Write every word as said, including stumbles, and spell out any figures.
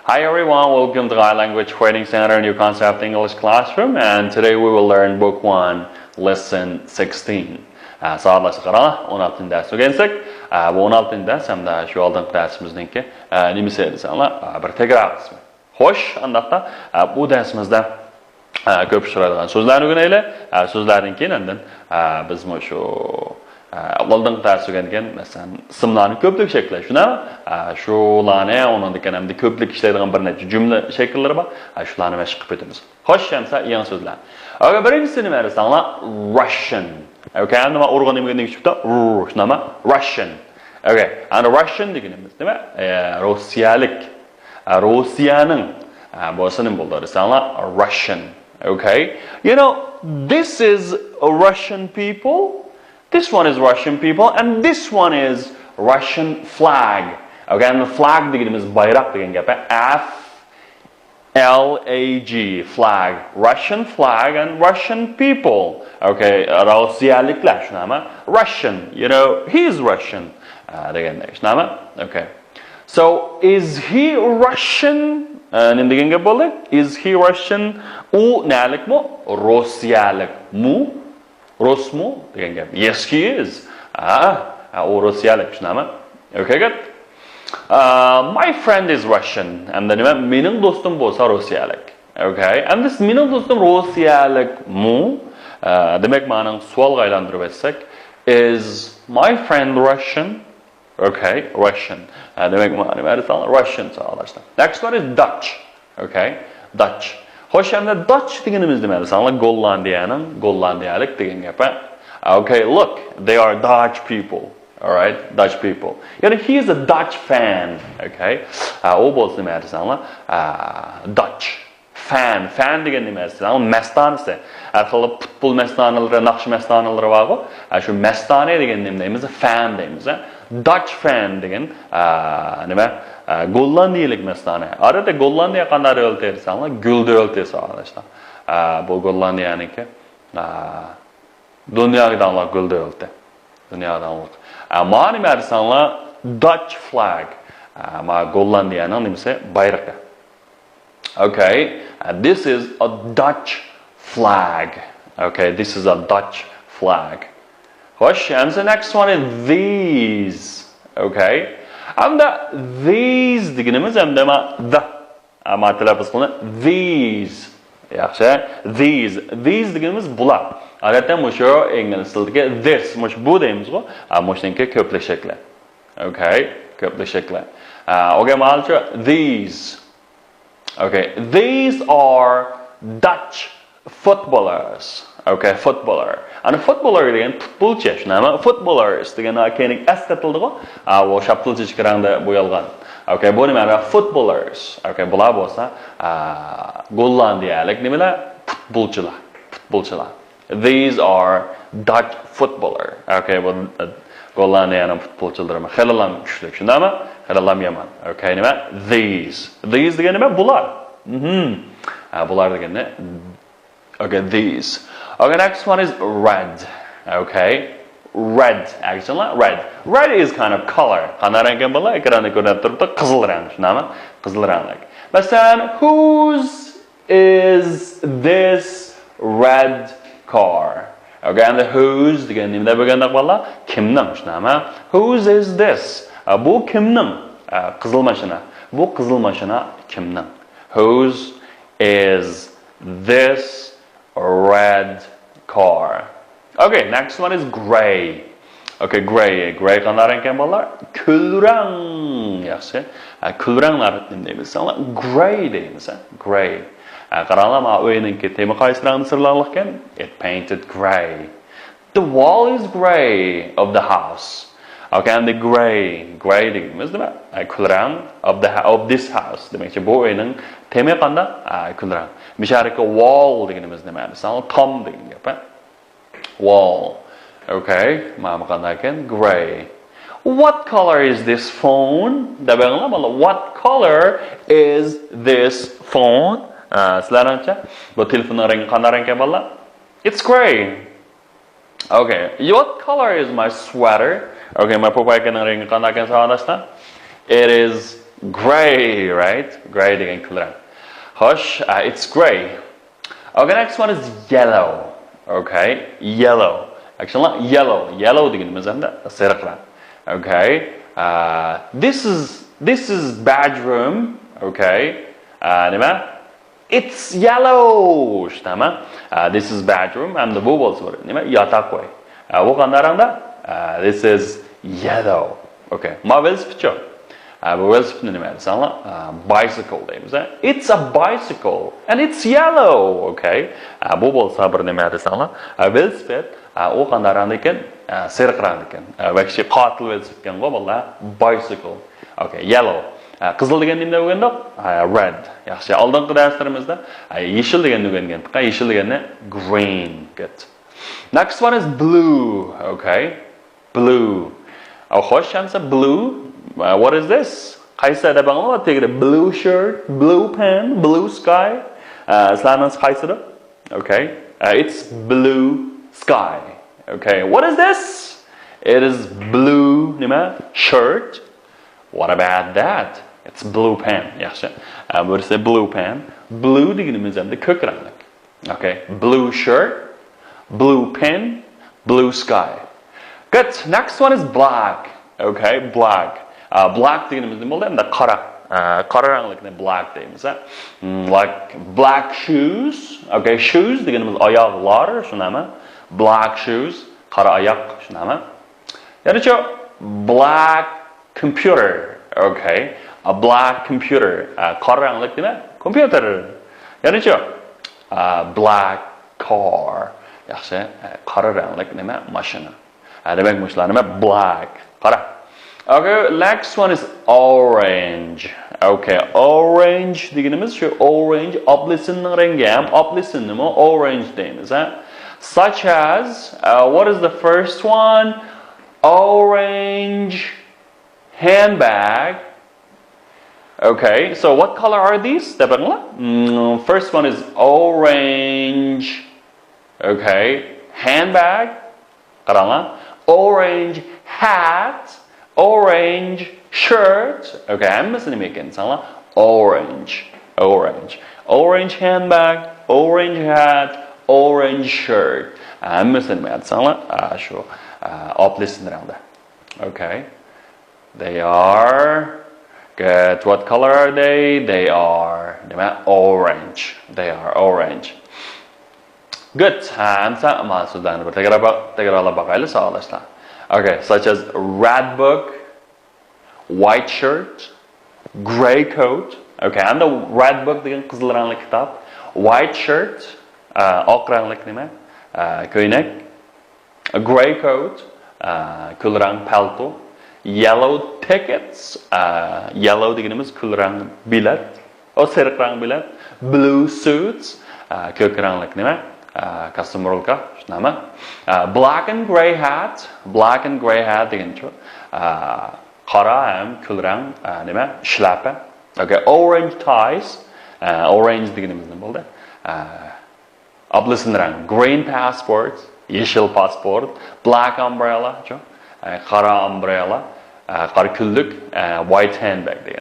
Hi everyone, welcome to Thai Language Training Center New Concept English Classroom, and today we will learn Book one, Lesson sixteen. ئە، ساۋاقداشلار، قاراڭلار، ئون ئالتىنچى دەرسنى ئۆگەنسەك، ئە، بۇ ئون ئالتىنچى دەرس ھەمدە شۇ ئالدىنقى دەرسىمىزنىڭكى، ئە، نېمىسى دېسەڭلار، ئە، بىر تەكرار قىسمى. خوش، ئانداقتا، ئە، بۇ دەرسىمىزدە ئە، كۆپ ئۇچرايدىغان سۆزلەرنى ئۆگىنەيلى. ئە، سۆزلەردىن كېيىن ئاندىن، ئە، بىز مۇشۇ، ئە، ئالدىنقى دەرس ئۆگەنگەن، مەسىلەن، ئىسىملارنى كۆپلۈك شەكىللەش، شۇنداقمۇ؟ ئە، شۇلارنى ئۇنىڭدىن كېيىن ئەمدى كۆپلۈك ئىشلەيدىغان بىر نەچچە جۈملە شەكىللىرى بار. ئە، شۇلارنى مەشىق قىلىپ ئۆتىمىز. خوش، ئەمسە يېڭى سۆزلەر. ئوكەي، بىرىنچىسى نېمە دېسەڭلار؟ Russian. ئوكەي، ئەمدى مانا ئۇرغۇن نېمىگە چۈشۈپتۇ؟ ر، شۇنداقمۇ؟ Russian. ئوكەي، ئەمدى Russian دېگىنىمىز نېمە؟ ئە، روسىيەلىك. ئە، روسىيەنىڭ، ئە، بولسا نېمە بولىدۇ دېسەڭلار، Russian. Okay? You know, this is a Russian people. This one is Russian people and this one is Russian flag. Okay, and the flag دېگىنىمىز بايراق دېگەن گەپ. F L A G, flag. Russian flag and Russian people. Okay, روسىيەلىكلەر، شۇنداقمۇ؟ Russian, you know, he's Russian. ئە، دېگەندەك، شۇنداقمۇ؟ Okay. So, is he Russian? ئە، نېمە دېگەن گەپ بولدى؟ Is he Russian? ئۇ نەلىكمۇ؟ روسىيەلىكمۇ؟ رۇسمۇ؟ دېگەن گەپ. Yes, he is. ئا، ئا، ئۇ روسىيەلىك، شۇنداقمۇ؟ Okay, good. Uh, my friend is Russian. ئەمدى نېمە؟ مېنىڭ دوستۇم بولسا روسىيەلىك. Okay. ئەمدى مېنىڭ دوستۇم روسىيەلىكمۇ؟ ئە، دېمەك، مانىڭ سوئالغا ئايلاندۇرۇپ ئەتسەك، is my friend Russian? Okay, Russian. ئە، دېمەك، مانا نېمە دېسەڭلار، Russian ساۋاقداشلار. Next one is Dutch. Okay, Dutch. خوش، ئەمدى Dutch دېگىنىمىز نېمە دېسەڭلار، گوللاندىيەنىڭ، گوللاندىيەلىك دېگەن گەپ، ھە؟ Okay, look, they are Dutch people. All right, Dutch people. يەنى he is a Dutch fan. Okay. ئە، ئۇ بولسا نېمە دېسەڭلار، ئە، Dutch. Fan، fan دېگەن نېمە دېسەڭ، مەستانىسى. ھەر خىل پۇتبول مەستانىلىرى، ناخشا مەستانىلىرى بارغۇ. ئە، شۇ مەستانە دېگەن نېمە دەيمىز؟ Fan دەيمىز، ھە؟ Dutch fan دېگەن، ئە، نېمە؟ ئە، گوللاندىيەلىك مەستانە. ئادەتتە گوللاندىيە قانداق دۆلىتى دېسەڭلار، گۈل دۆلىتى ساۋاقداشلار. ئە، بۇ گوللاندىيەنىڭكى، ئە، دۇنياغا داڭلىق گۈل دۆلىتى. دۇنياغا داڭلىق. ئە، ما نېمە دېسەڭلار، Dutch flag. ئە، ما گوللاندىيەنىڭ نېمىسى؟ بايرىقى. Okay, and this is a Dutch flag. Okay, this is a Dutch flag. خوش، and the next one is these. Okay. ئەمدى these دېگىنىمىز ئەمدى ما the. ئەمما تەلەپپۇز قىلىنى these. ياخشى. These. These دېگىنىمىز بۇلار. ئادەتتە مۇشۇ ئىنگلىز تىلىدىكى this، مۇشۇ بۇ دەيمىزغۇ. ئە، مۇشۇنىڭكى كۆپلۈك شەكلى. Okay، كۆپلۈك شەكلى. ئە، ئوكەي، مانا شۇ these. Okay, these are Dutch footballers. Okay, footballer. ئەنە footballer دېگەن پۇتبولچى، شۇنداقمۇ؟ Footballers دېگەن كەينىگە S قېتىلدىغۇ. ئا، ئۇ شاپتۇلچە ئىككى رەڭدە بويالغان. Okay، بۇ نېمە؟ Footballers. Okay، بۇلار بولسا، ئا، گوللاندىيەلىك نېمىلەر؟ پۇتبولچىلار. پۇتبولچىلار. These are Dutch footballer. Okay، بۇ، ئە، گوللاندىيەنىڭ پۇتبولچىلىرىمۇ. خېلىلا كۈچلۈك، شۇنداقمۇ؟ خېلىلا يامان. Okay، نېمە؟ These. These دېگەن نېمە؟ بۇلار. مهم. ئە، بۇلار دېگەننى. Okay, these. Okay, next one is red. Okay. Red. ئەكشنلا red. Red is kind of color. قانداق رەڭكەن بالىلار؟ ئېكراندا كۆرۈنۈپ تۇرۇپتۇ. قىزىل رەڭ، شۇنداقمۇ؟ قىزىل رەڭلىك. مەسىلەن، whose is this red car? Okay, and the whose دېگەن نېمە دەپ بولغانداق بالىلار؟ كىمنىڭ، شۇنداقمۇ؟ Whose is this? ئە، بۇ كىمنىڭ؟ ئە، قىزىل ماشىنا. بۇ قىزىل ماشىنا كىمنىڭ؟ Whose is this red car. Okay, next one is grey. Okay, grey. Grey قانداق رەڭكەن بالىلار؟ كۈل رەڭ. ياخشى. ھە، كۈل رەڭلەر نېمە دەيمىز؟ Grey دەيمىز، ھە؟ Grey. ھە، قاراڭلار، ما ئۆينىڭكى تېمى قايسى رەڭدە سىرلانغانكەن؟ It painted grey. The wall is grey of the house. Okay, and the grey, grey دېگىنىمىز نېمە؟ ئە، كۈل رەڭ of the ho-، of this house. دېمەكچى، بۇ ئۆينىڭ تېمى قانداق؟ ئە، كۈل رەڭ. مىشارىكى wall دېگىنىمىز نېمە دېسەڭ، تام دېگەن گەپ، ھە؟ Wall. Okay، مانا قانداق ئىكەن؟ Grey. What color is this phone? دەپ بېقىڭلار، بالىلار. What color is this phone? ئە، سىلەرنىڭچە؟ بۇ تېلېفوننىڭ رەڭگى قانداق رەڭكەن، بالىلار؟ It's grey. Okay, what color is my sweater? Okay, ما پوپايكىنىڭ رەڭگى قانداق ئىكەن ساۋاقداشلار؟ It is Gray, right? Gray دېگەن كۈل رەڭ. خوش, uh, it's gray. Okay, next one is yellow. Okay, yellow. Actually, yellow. Yellow دېگىنىمىز ئەمدى سېرىق رەڭ. Okay. Uh, this is this is bedroom. Okay. Uh, نېمە? It's yellow. شۇنداقمۇ? Uh, this is bedroom. ئەمدى بۇ بولسا بىر نېمە؟ ياتاق ئۆي. Uh, بۇ قانداق رەڭدە؟ Uh, this is yellow. Okay. ما ۋېلىسىپىتچۇ. ئە، بۇ ۋېلىسىپىتنى نېمە دېسەڭلار؟ ئە، bicycle دەيمىز. It's a bicycle and it's yellow. Okay. ئە، بۇ بولسا بىر نېمە دېسەڭلار؟ ئە، ۋېلىسىپىت. ئە، ئۇ قانداق رەڭدە ئىكەن؟ ئە، سېرىق رەڭدە ئىكەن. ئە، ۋەھشىي قاتىل ۋېلىسىپىت ئىكەن بۇ بالىلار. Bicycle. Okay, yellow. ئە، قىزىل دېگەن نېمىنى ئۆگەندۇق؟ ئە، red. ياخشى. ئالدىنقى دەرسلىرىمىزدە، ئە، يېشىل دېگەننى ئۆگەنگەن. يېشىل دېگەننى green. Good. Next one is blue. Okay. Blue. ئە، خوش، ئەمسە blue. ئە، what is this? قايسى دەپ ئاڭلاۋاتىدۇ؟ Blue shirt, blue pen, blue sky. ئە، سىلەرنىڭ قايسىدۇ؟ Okay. ئە، it's blue sky. Okay. What is this? It is blue نېمە؟ Shirt. What about that? It's blue pen. ياخشى. ئە، بۇرسى blue pen. Blue دېگىنىمىز ئەمدى كۆك رەڭلىك. Okay. Blue shirt, blue pen, blue sky. Good. Next one is black. Okay, black. ئە، black دېگىنىمىز نېمە بولدى؟ ئەمدى قارا. ئە، قارا رەڭلىكنى black دەيمىز. ئە. Hmm, like black shoes. Okay, shoes دېگىنىمىز ئاياغلار، شۇنداقمۇ؟ Black shoes، قارا ئاياق، شۇنداقمۇ؟ يەنىچۇ، black computer. Okay. A black computer. ئە، قارا رەڭلىك نېمە؟ Kompyuter. يەنىچۇ، ئە، black car. ياخشى. ئە، قارا رەڭلىك نېمە؟ ماشىنا. ئە، دېمەك، مۇشۇلار نېمە؟ Black. قارا. Okay, next one is orange. Okay, orange دېگىنىمىز شۇ orange، ئاپېلسىننىڭ رەڭگى ھەم ئاپېلسىننىمۇ orange دەيمىز، ھە؟ Such as, uh, what is the first one? Orange handbag. Okay, so what color are these? دەپ بېقىڭلار. Hmm, first one is orange. Okay, handbag. قاراڭلار. Orange hat, orange shirt. Okay, ھەممىسى نېمە ئىكەن دېسەڭلار؟ Orange. Orange. Orange handbag, orange hat, orange shirt. ھەممىسى نېمە دېسەڭلار؟ ئا، شۇ، ئا، ئاپېلسىن رەڭدە. Okay. They are. Good. What color are they? They are. نېمە؟ Orange. They are orange. Good. ھە، ئەمسە مانا سۆزلەرنى بىر تەكرار باق-، تەكرارلاپ باقايلى، ساۋاقداشلار. Okay, such as red book, white shirt, grey coat. Okay, ئەمدى red book دېگەن قىزىل رەڭلىك كىتاب. White shirt، ئە، ئاق رەڭلىك نېمە؟ ئە، كۆينەك. Grey coat، ئە، كۈل رەڭ پەلتو. Yellow tickets، ئە، yellow دېگىنىمىز كۈل رەڭ بېلەت. ئۇ سېرىق رەڭ بېلەت. Blue suits، ئە، كۆك رەڭلىك نېمە؟ ئە، كاستيۇم رولكا، شۇنداقمۇ؟ ئە، black and grey hat، black and grey hat دېگىنىچۇ؟ ئە، قارا ھەم كۈل رەڭ، ئە، نېمە؟ شىلەپە. Okay, orange ties، ئە، orange دېگىنىمىز نېمە بولدى؟ ئە، ئاپېلسىن رەڭ، green passport، يېشىل پاسپورت، black umbrella، چۈ؟ ئە، قارا ئامبرېلا، ئە، قارا كۈنلۈك، ئە، white handbag دېگەن.